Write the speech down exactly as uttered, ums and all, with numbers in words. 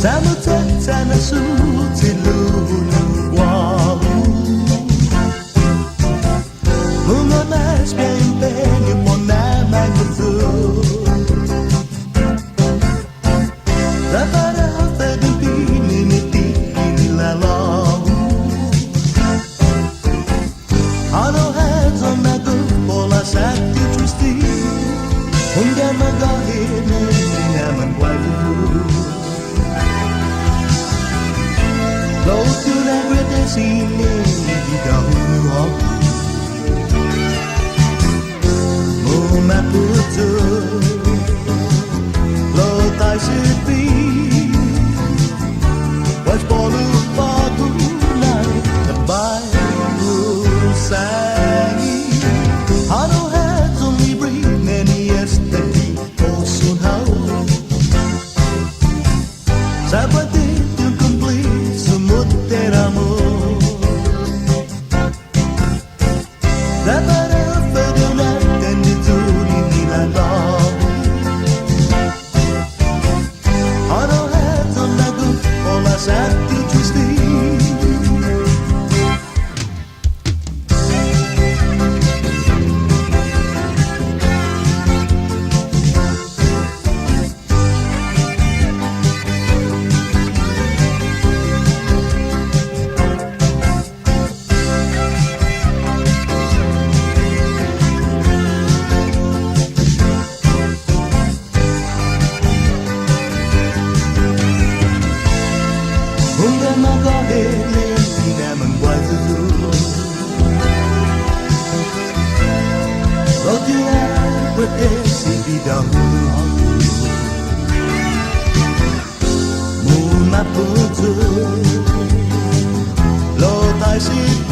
Sa' muchacha na suchi lunu guåhu. Mungnga mas bien penu pon na magof yu'. Sa' para u fedde' pinini ti ni lalåhu. Hånao ha' yu' magof på'la sa' ti triste. Hunggan, magåhet ni i manguaifu. Lao ti un agradesi ni i bidå-hu nu hågu. Mumappot yu'. Lao taisirbi. Pues bolu på'go na bai hu saina. Hånao ha' yu' libre ni esta gi ocean hao. Sa' buente ti un kumpli sumutter amot. Sa' para u fedde' na tende yu' ni lalågu. Hånao ha' yu' magof på'la sa' ti triste. Hunggan, magåhet ni i manguaifu-hu. Lao ti un agradesi i bidå-hu nu hågu. Mumappot yu'. Lao taisirbi.